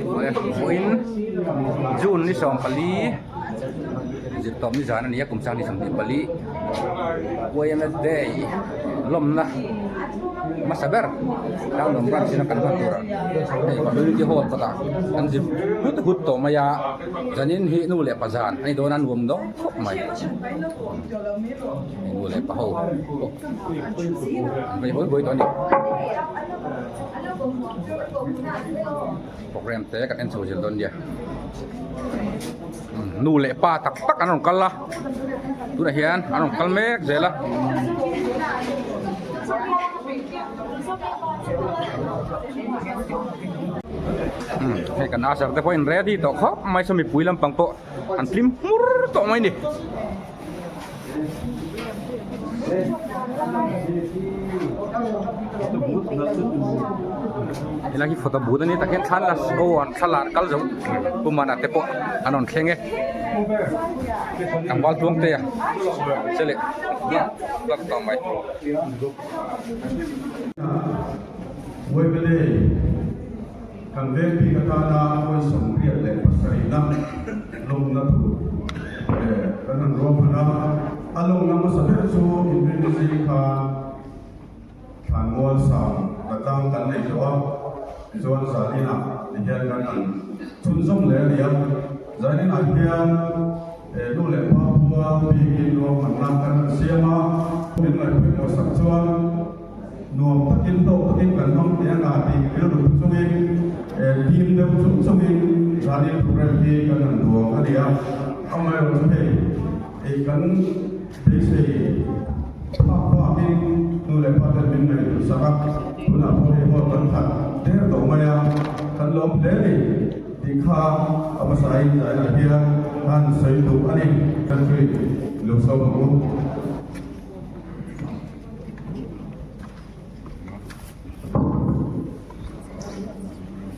Vawiin June ni 14 zirtawp ni zan a ni a kum sang ni 24 YMS Day lawmna hmasa ber Tlangnuam branch in a kan hman tur ah hei community hall kawtah an zir hut hut tawh mai a zanin hi nu leh pa zan a ni dawn a nuam dawn khawp mai nu leh pa ho pawh an vei hawi hawi tawh a ni. Program te kan en chho zel dawn nia nu leh pa tak tak an rawn kal a tunah hian an rawn kal mek zel a. Hei kan usher te pawh in ready tawh khawp mai saw mipui lampang pawh an hlim hmur tawh mai a ni. Helai hi photo booth a ni tak hian thla la aw an thla la kal zo pu mana te pawh an rawn thleng e tlangval tluang te a che leh hlak tawh mai. Waverley kan veng bik atana 87 na lawmna tur kan han ruahman a, a lawmna hmasa ber chu inrinni zing khan Thlanmual sang latlang kan nei tawh a, tichuan zaninah tihian kan han chhunzawm leh a ni a, zaninah hian nu leh pa khua bikin ruahmanna kan han siam a, min ngaihpawimawh sak chuan nuam takin hlawk takin kan hmang teh anga tih rilru thu chungin team deuh chung chungin zanin program hi kan han duang a ni a, amaherawhchu hei ei kan Beisei phak phakin nu leh pa ten min ngaihtuah sak a, tunah pawh hei hall kan khat der tawh mai a, kan lawm hle a ni tih kha a hmasain zainah hian han sawi duh a ni. Country lo sawm ang u.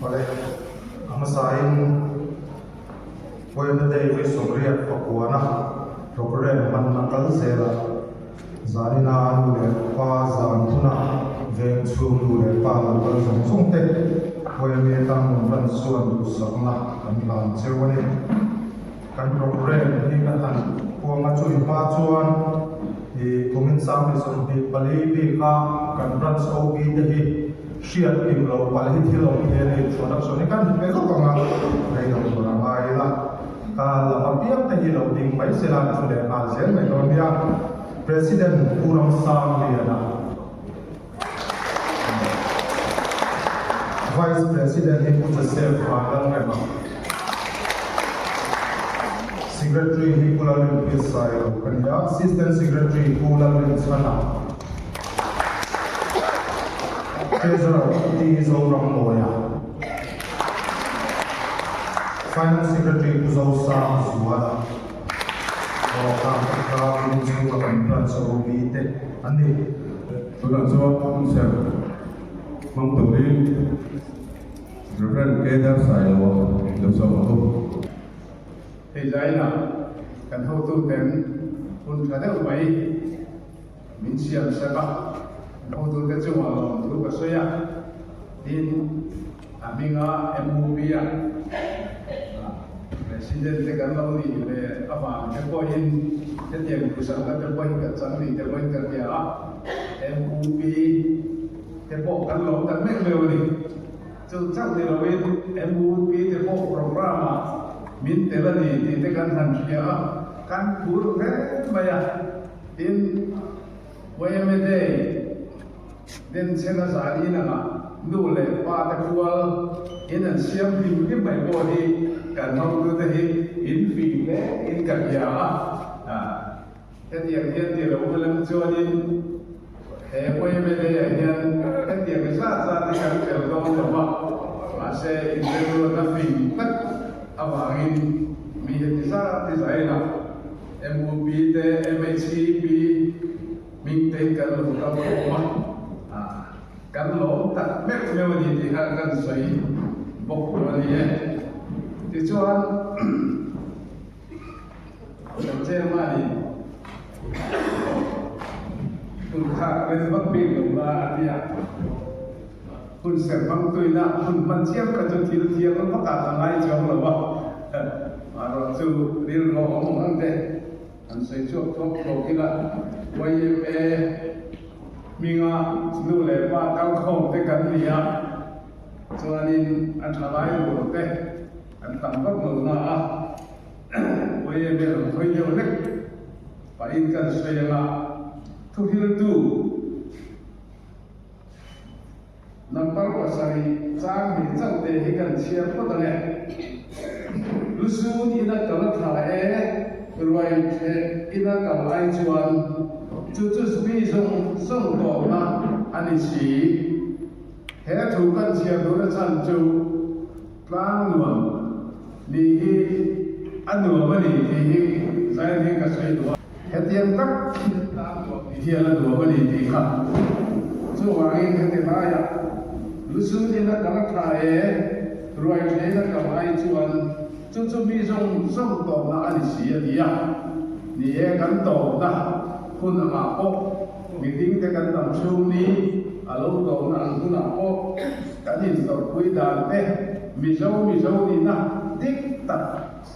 Awle, a hmasain Pawimawh Day vawi 80 pakuana programme hmanna kal zel a, zanina nu leh pa zan huna veng chhung nu leh pa lo kal zawng zawng te Pawimawh tan rawn ran chuan duhsakna kan hlan cheu a ni. Kan programme hi kan han huang a, chumi hma chuan ih kumin 24 bika kan branch OB te hi hriat kim loh palh hi thil awm thei a ni. Introduction hi kan pe lawk ang a, rei lo tur a ngai ila, ka lam apiang te hi lo ding mai se la thu leh nghal zel mai dawn nia. President Pu Ramsangliana, Vice President hi Pu Joseph Vanlalrema, Secretary hi Pu Lalrinpuia Sailo ka ni a, Assistant Secretary Pu Lalrinchhana, Treasurer Pu T Zorammawia, Finance Secretary Pu Zosangzuala, Dawhkan kha Kumin chhunga kan branch OB te an ni. Tunah chuan hunserh hmang turin Rev. Kedar Sailoa lo sawm ang u. Hei zainah kan hotuten hun tha deuh mai min siam sak a, kan hotute chungah lawmthu ka sawi a, tin a hminga MUP-a President te kan lo nih ve avang te pawhin hetiang duhsakna te pawhin kan chang ni te pawhin ka hria a, MUP te pawh kan lo tak mek meuh a ni. Chu chauh ni loin MUP te pawh programme ah min tel a ni tih te kan han hria a, kan phur hle mai a. Tin, YMA Day denchhen a zan in angah nu leh pa te kual in an siam hlim hlim mai pawh hi kan hotute hi in fing hle in ka hria a. Hetiang hian ti lo lam chuanin he YMA Day ah hian hetiang zat zat hi kan tel dawn lo va, mahse inremruatna fing tak avangin mi heti zat hi zainah MUP te MHEP hming tein kan lo kal khawm a, kan lawm tak meuh meuh a ni tih kha kan sawi bawk tur a ni e. Tichuan kan chairman-in kut thlak ren vak bik lo la a ti a. Hun serh hmangtuina hun hman chiam kha chu thil thiang vakah ka ngai chuang lo a, mahrawh chu rilru a awm ang ang te han sawi chhuak thuak thuak ila YMA hminga nu leh pa kalkhawm te kan ni a, chuanin a tha lai rual te an tam vak lo na a, YMA lam hawi deuh hlek pahin kan sawi anga thuhiltu. Number pasarih chang hnih chauh te hi kan chhiar phawt ang e. Lusun ina kal a tha e, ruai thleh ina kal ai chuan chu chu mi zawng zawng tawpna a ni si. He thu kan chhiar duhna chhan chu tlang nuam ni hi a nuam a ni tih hi Zion hi ka sawi duh a. Hetiang tak thil tan nuam ti hian a nuam a ni tih kha chuvangin heti laiah lusun in a kal a tha e, ruai thein a kal ai chuan chu chu mi zawng zawng tawpna a ni si a ti a. Ni e, kan tawpna hun angah pawh mihring te kan dam chhung ni a lo tawpna ang hunah pawh kan intawrhpui dan te Mizo Mizo nihna dik tak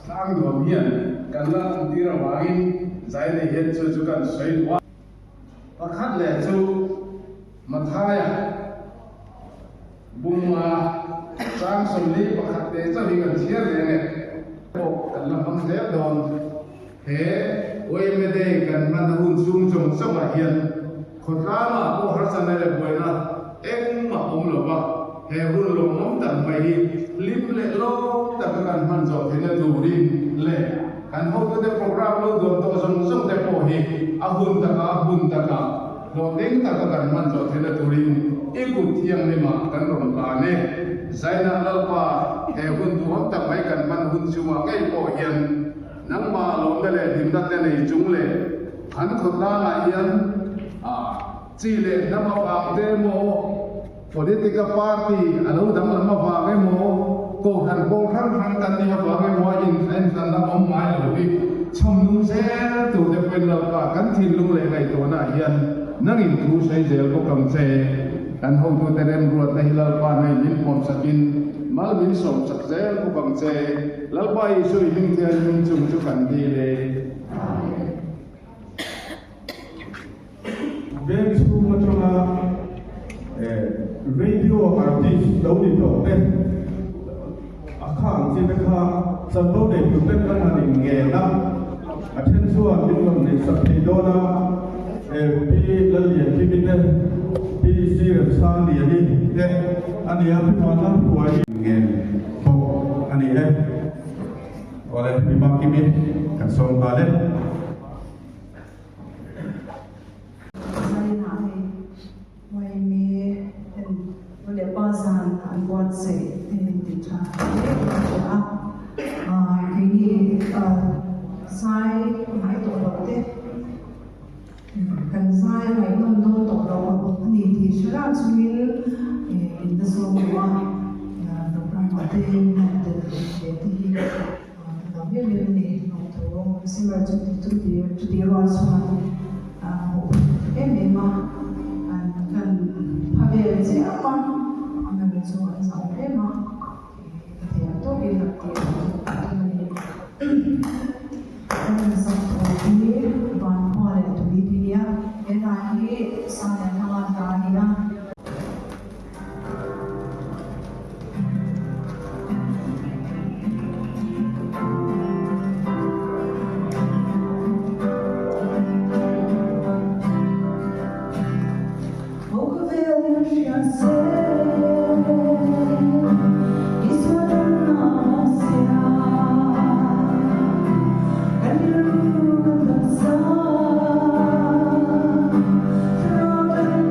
Tlang nuam hian kan la awm tir avangin zai nei hian chu chu kan sawi duh a. Pakhat leh chu Mathaia Bunga chang 41 te chauh hi kan chhiar leh ange. Pawh kan la hmang zel dawn. He YMA Day kan hman hun chhung zawng zawngah hian khawtlangah pawh harsatna leh buaina engmah awm lo va, he hun lawmawm tak mai hi hlim leh lawm taka kan hman zawh theihna turin leh kan hotute program lo duan tawh zawng zawng te pawh hi a hun taka a hun taka hlawhtling taka kan hman zawh theihna turin i kut thianghlimah kan rawn hlan e. Zainah Lalpa, he hun duhawm tak mai kan hman hun chungah ngei pawh hian Nangmah lawmna leh hlimna te nei chung leh an khawtlangah hian chi leh hnam avang te emaw, politica party a lo danglam avang emaw, kohhran pawl hrang hrang kan nih avang emaw a inthlanna awm ngai lo hi chhawm nung zel tur te pawhin Lalpa kan thinlung leh ngaihtuahnaah hian nangin thu sawi zel bawk ang che. Kan hotute remruatna hi Lalpa hnaih min pawmsakin mal min sawmsak zel bawk ang che. Lalpa Isu i hming thian hming chung chu kan dil e. Amen. Veng chhung atanga radio artist lo ni tawh te a kha ang chi te kha chanvo nei tur ten kan han in ngen a, a then chuan min rawn neih sak thei dawn a, Pi Lallianhimi te, Pi Siremsangliani te a nia, Pi Vanlalhruaii ngen bawk a ni e. Awle, mi Makimi kan sawm nghal e. Zainah hei YMA ten nu leh pa zan an buatsaih te min ti tha hle a hria a. Keini zai ngai tawh loh te Kan zai a ngaihnawm dawn tawh lo a ni tih hre rah chungin min la zawng duh a, program ah te min han tel leh te hi ka lo em em a ni. Lawmthu Simar chu chuti rual chuan a hmuh em em a, an kan pha vel chiam a, amaherawhchu chu an zah awm em a, ka thei ang tawkin rak tih a tum a ni. Kan sak thaw hi van khua leh tui ti nia, he hla hi sa leh hmanga hla a ni a. Aw khawvel in hria se, Isua damna a sia. Kan rilru kan taksa, thlarau kan.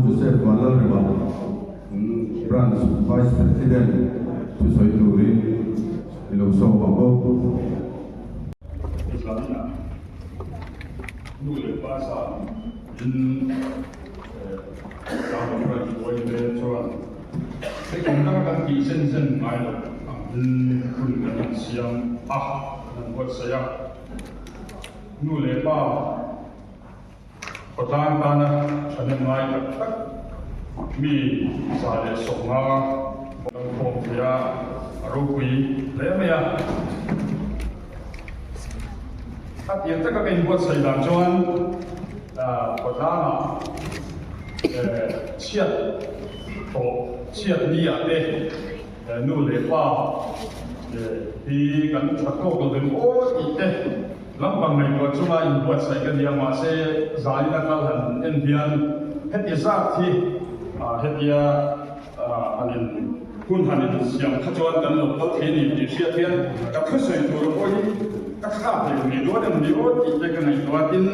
Joseph Vanlalrema, Branch Vice President thusawi turin i lo sawm ang aw. Zan nu leh pa zan in Tlangval Branch YMA chuan hei kum danga kan tih zen zen ngai loh angin hun kan han siam a, kan han buatsaih a. Nu leh pa khawtlang tana thahnem ngai tak tak mi 150 kan khawm thei a, a ropui hle mai a. A tir taka ka inbuatsaih dan chuan khawtlangah chhiat tawh chhiat ni ah te nu leh pa hi kan tha tawk lo em aw tih te lampang ngaihtuah chunga inbuatsaih ka nia mahse zanin a kal han en hian heti zat hi hetia han in hun han in siam kha chuan kan lo kal thei ni tih hriat hian ka thusawi tur pawh hi ka thlak leh ngei dawn em ni aw tih te ka ngaihtuah tin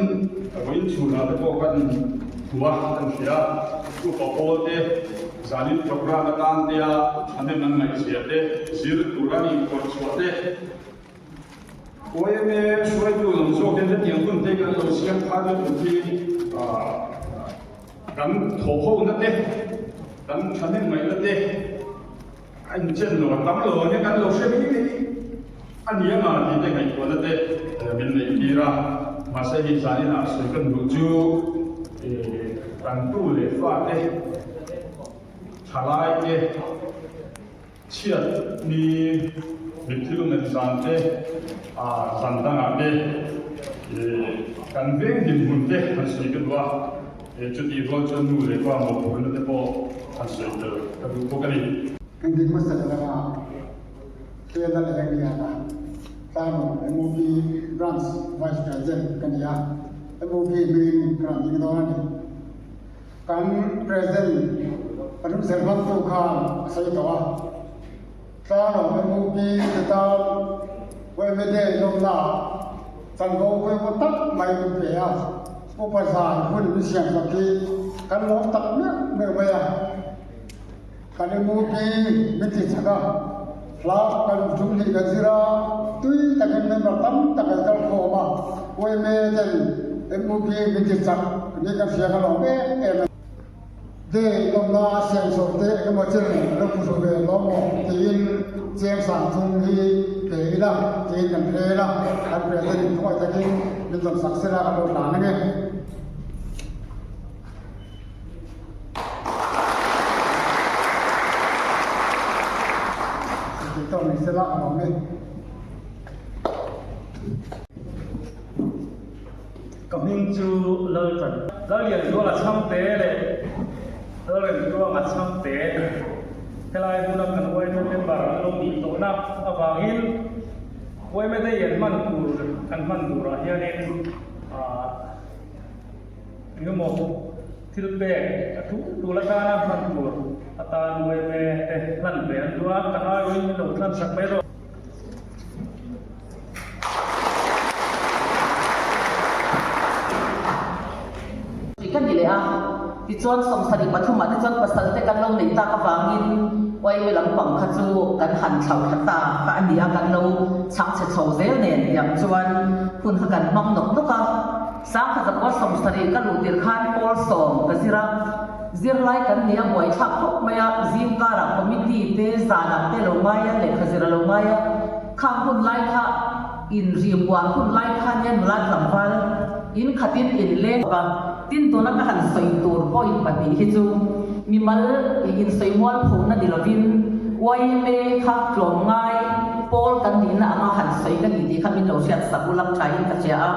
vawiin chhunah te pawh kan hmu a kan hria upa pawl te zanin programme atan te a thahnem an ngaihzia te zir tur an inkhawrh chhuah te YMA hruaitu lam zawkin hetiang hun te kan lo siam phah lutuk hi kan thawhhona te, kan thahnem ngaihna te a inchen lo a tam lo ang hian kan lo hre mai mai a ni anga tih te ngaihtuahna te min neih tir a. Mahse hei zaninah sawi kan duh chu kan tu leh fate, thalai te, Chhiat ni mitthi lumen zan te, zan dangah te kan veng dinhmun te han sawi ka duh a, chutih rual chuan nu leh pa mawhphurhna te pawh han sawi tel ka duh bawk a ni. Kan dik hmasa lama Hela leh Engliana Tlangawm MOP Branch Vice President ka ni a, MOP hmingin ka rawn ding dawn a ni. Kan President Panumzer hmangtu khan a sawi tawh a, Tlangawm MOP te tan YMA Day lawmnaah chanvo pawimawh tak mai min pe a, upa zan hun min siamsak hi kan lawm tak meuh meuh mai a. Kan MOP min ti chak a, hla kan tum hnih kan zir a, tui takin member tam tak an kal khawm a, YMA ten MOP min ti chak ni kan hria ka lawm em em a. Day lawmna siam zawh te engemaw chin lo phu ve lawm maw tiin cheng sang chung hi pe ila tiin kan rel a, kan president in thuai takin min rawn sak sela ka lo hlan ange. Ka hming chu Laltan. Lallianzuala Chhangte leh Lalremtluanga Chhangte helai hmuna kan yma member an lo nih tawhna avangin yma day an hman tur kan hman turah hianin ah Engemaw thil pek a tul tul atana hman tur atan yma te hlan ve an duh a, kan aiawhin min lo thlan sak mai rawh. Tih ka ni leh a, tichuan 73 ah te chuan pasal te kan lo neih tak avangin yma lampang kha chu kan han thlauh thla ta kha a ni a, kan lo chhang chhe chho zel nen tiang chuan hun kha kan hmang nawk nawk a. Sangkhat a pawl 70 ka luh tirh khan pawl 10 ka zir a, zirlai kan ni a buaithlak khawp mai a, zing karah committee te zanah te lo ngai a, lehkha zir a lo ngai a, khang hun lai kha inrim uar hun lai kha nia nula tlangval in khatin in leng a, tin tuna ka han sawi tur point pahnih hi chu mimal insawi mualphona ni lovin yma kha tlawmngai pawl kan nihna anga han sawi ka ni tih kha min lo hriat sak ulak thain ka hria a.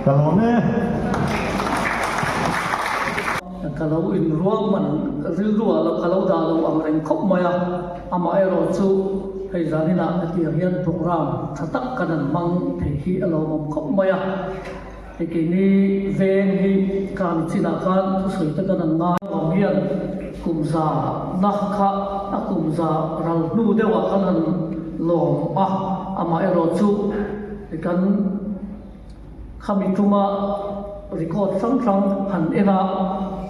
Ka lawm e. Ka lo inruahman rilru ah ka lo dah lo ang reng khawp mai a, amaherawhchu hei zaninah hetiang hian program tha tak kan han hmang thei hi a lawmawm khawp mai a. Hei keini veng hi kan chinah khan thusawi te kan han ngai vang hian kum za na kha a kum za ral hnu deuhah kan han lawm a, amaherawhchu kan Khami tuma record hrang hrang han en a,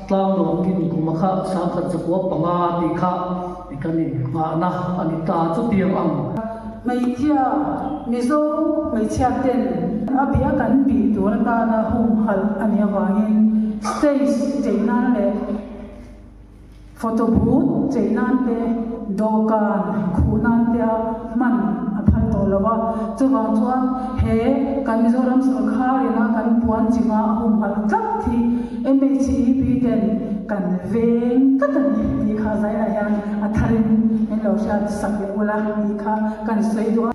Tlanglawm in kum a kha 1905 tih kha kan innghahna a ni ta chutiang ang. Hmeichhia, Mizo hmeichhia ten a bia kan bih tur atana humhalh a nih avangin stage chei nan leh Photo booth chei nan te, dawhkan khuh nan te a hman a phal tawh lo a, chuvang chuan he kan Mizoram sorkar ina kan puan chinga a humhalh tlat hi MHEP ten kan veng tlat a ni tih kha zainah hian a tharin min lo hriat sak leh ula tih kha kan sawi duh a.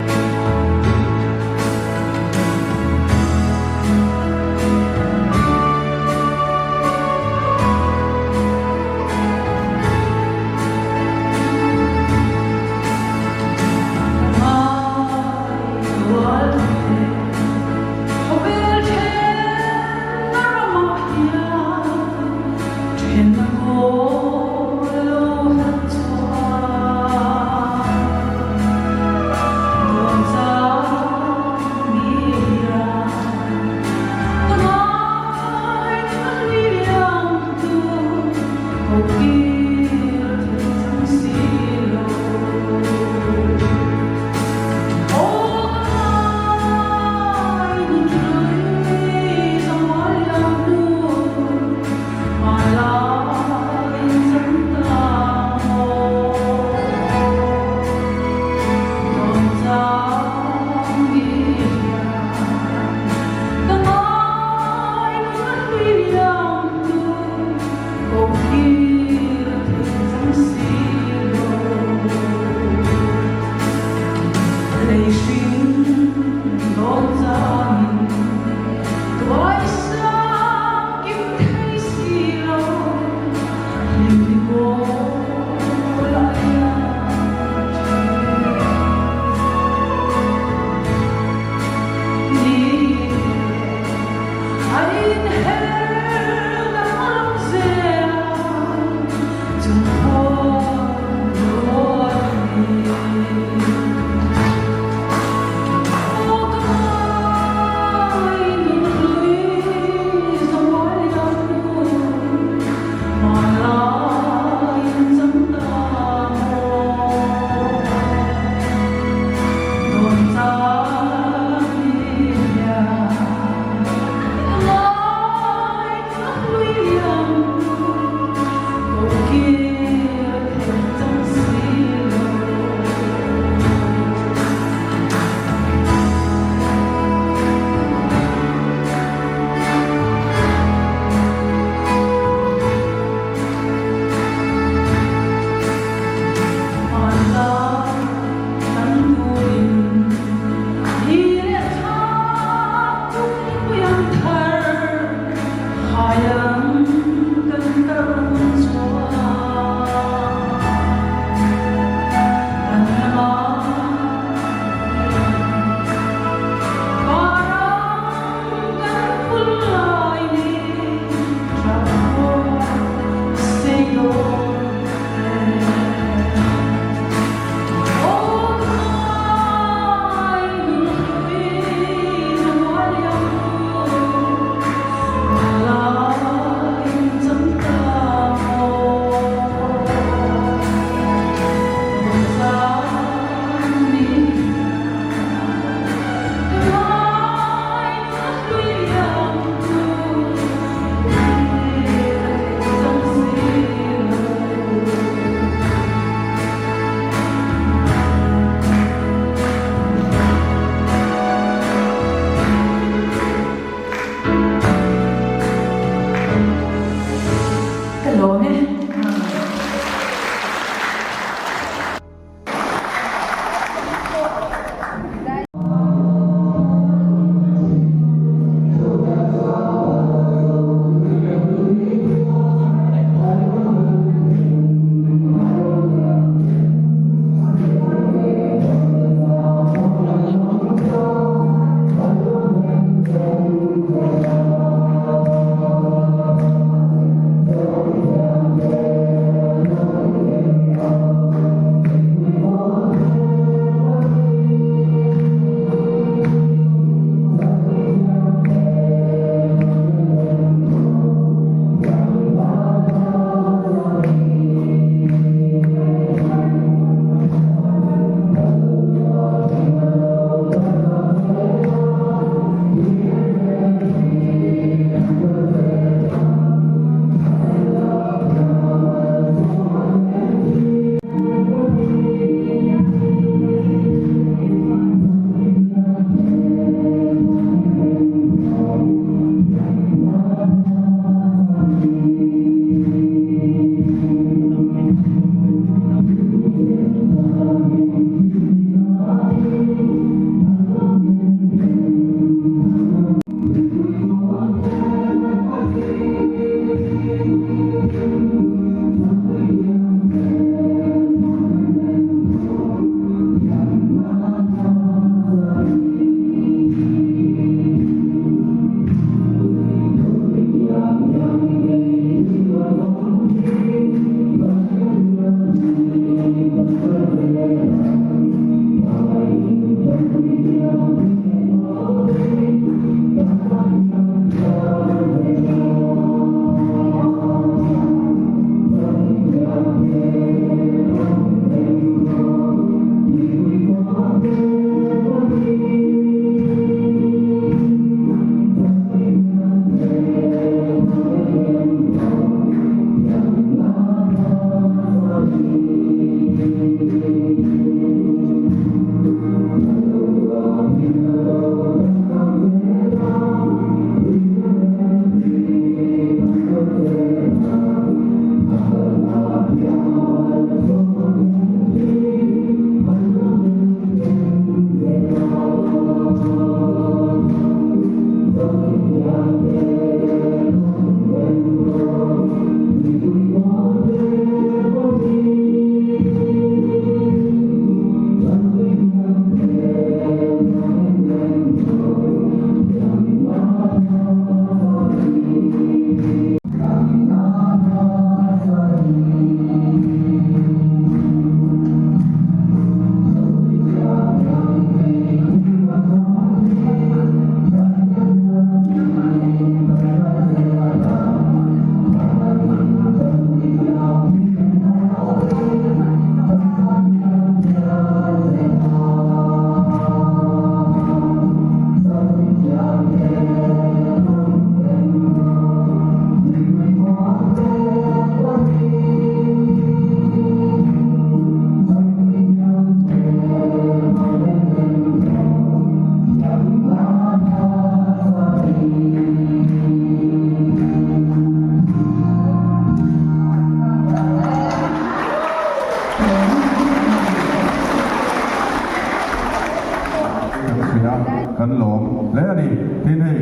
kan lawm hle a ni. Tin hei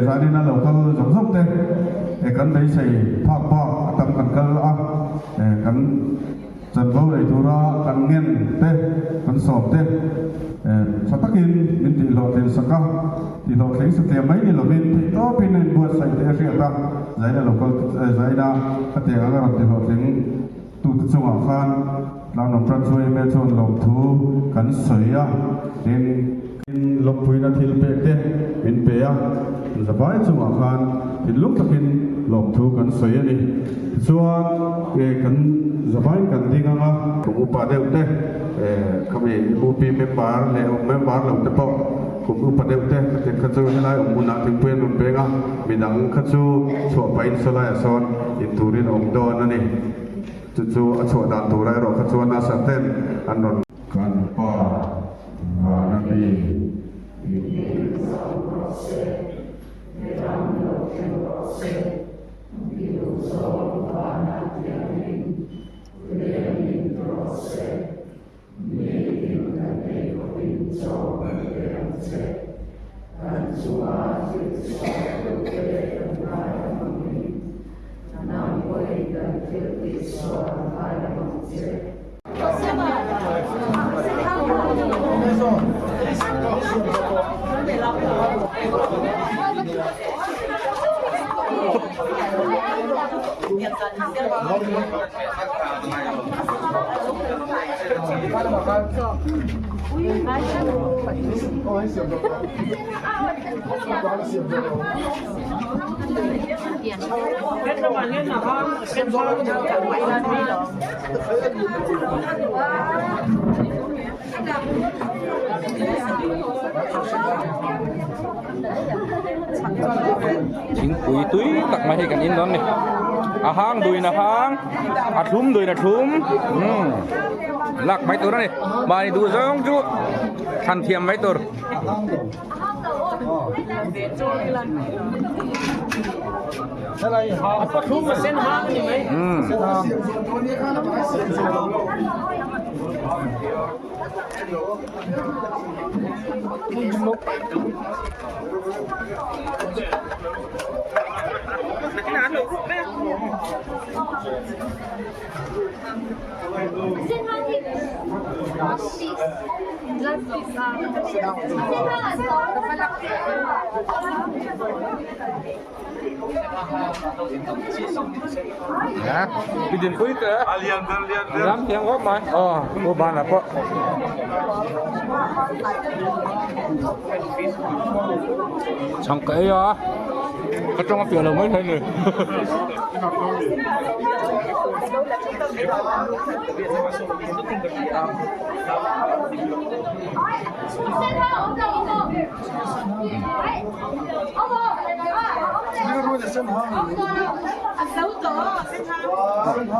zanin a lo kal zawk zawk te kan beisei phak bak a tam kan kal a, kan chanvo lei tura kan ngen te kan sawm te tha takin min tihhlawhtlin sak a, tihhlawhtling satliam mai ni lovin theihtawpin a inbuatsaih teh a hriat a, zaina lo kal zaina khatiang anga rawn tihhlawhtling Tute chungah khan Tlangnuam tan chu email chuan lawmthu kan sawi a, tin, lawmpuina thil pek te min pe a, zavai chungah khan thinlung takin lawmthu kan sawi a ni. Tichuan, kan zavaiin kan ding ang a, kum upa deuh te, khami UP member leh member lo te pawh kum upa deuh te khatin kha chu helai awm hmunah thingpui an rawn peng a, midang kha chu chhuah pahin sawlaiah sawn inturin a awm dawn a ni. Chu chu a chhuah dan tura erawh kha chuan a serten an rawn. Kan Pa vana mi i hming zau rawh se, mi ram lo thleng rawh se, i duhzawng vana tiangin lengin rawh se, nitin kan ei khawpin chaw kan pe ang che, kan chunga thil chhuak tute kan ngai avangin nang pawhin kan thil tihsual ngai ang che. Thingpui tui tak mai hi kan in dawn a ni a hang duin a hang a thlum duin a thlum umm lak mai tur a ni mahni duh zawng chu thlan thiam mai tur. Chhang ka ei a ka tawng a piah lo mai thei ni.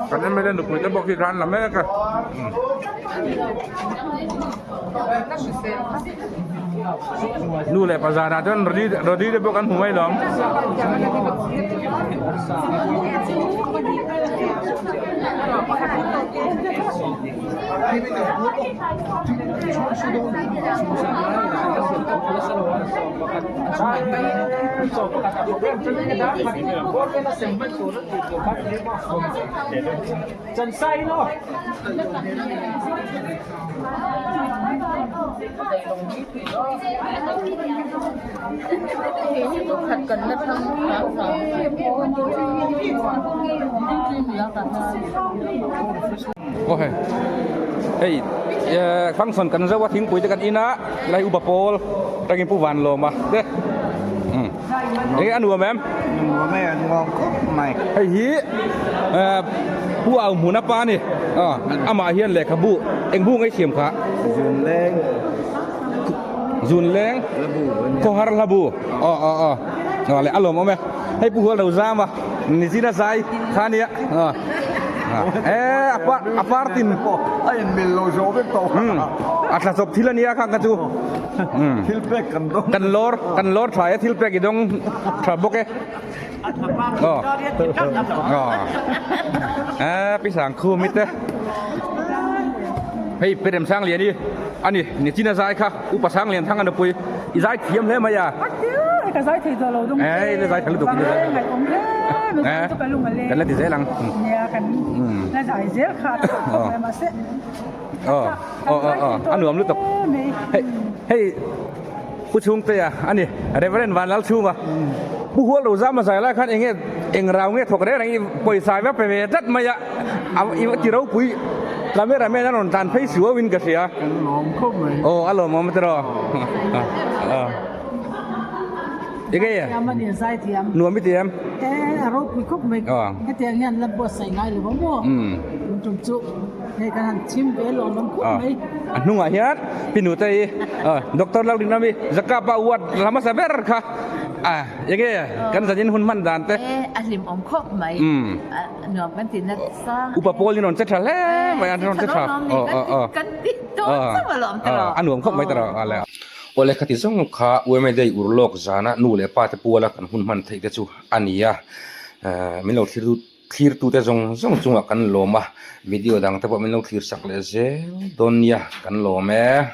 Kan MLA nupui te bawk hi khan la mek a. Nu leh pa zanah chuan Rody Rody te pawh kan hmu mai lawm. Aw hei hei eh function kan zo a thingpui te kan in a tilai upa pawl atangin pu van lawm a te umm enge a nuam em nuam e a nuam khawp mai hei hi eh pu au hmun a pa a ni aw amah hian lehkhabu eng bu nge siam kha zun leng zun leng khawhar hla bu aw aw aw aw leh a lawm awm e hei pu hual lo zam a nichina zai kha nia aw e a par a par tin a inmil lo zawh vek tawh a thla chawp thil ania kha kha chu thil pek kan dawng kan lawr kan lawr tha e thil pek i dawng tha bawk e aw aw e pi sang khum i te hei perem sang lian i ani nichina zai kha upa sang lian thang a nupui. I zai thiam hle mai a. A tiu ka zai thei tawh lo dawng te. Ei la zai tha lutuk in zai. Ngai awm hle mai chu ka lung a leng. Kan la ti zel ang. Nia kan la zai zel kha a tha khawp mai mahse. Aw aw aw a nuam lutuk. Hei hei Pu Chhungtea a ni Reverend Vanlalchhunga. Pu Hual Rozama zai lai khan enge eng rau nge thawk reng reng i pawisa va pe ve tlat mai a i ti ropui camera man a rawn tlan phei suau in ka hria. Kan lawm khawp mai. Aw a lawmawm tiraw. Enge Thiam a ni zai thiam. Nuam i ti em? E a ropui khawp mai. Hetiang hian la buatsaih ngai lo ang maw? Tun tum chu hei kan han chim ve lawm ang khawp mai. A hnungah hian Pi Nute i Doctor Lalrinawmi Zakapa ward la hmasa ber kha a enge kan zanin hun hman dan te. E a hlimawm khawp mai. Nuam kan ti nasa. Upa Paul in rawn che tha hle mai a rawn che tha. Kan ti dawn chauh alawm tiraw. A nuam khawp mai tiraw. Aw lehkha ti zawng kha UMA Day ur lawk zana nu leh pa te puala kan hun hman theih te chu a ni a, min lo thlir thlir tute zawng zawng chungah kan lawm a, video dang te pawh min lo thlir sak leh zel dawn nia kan lawm e.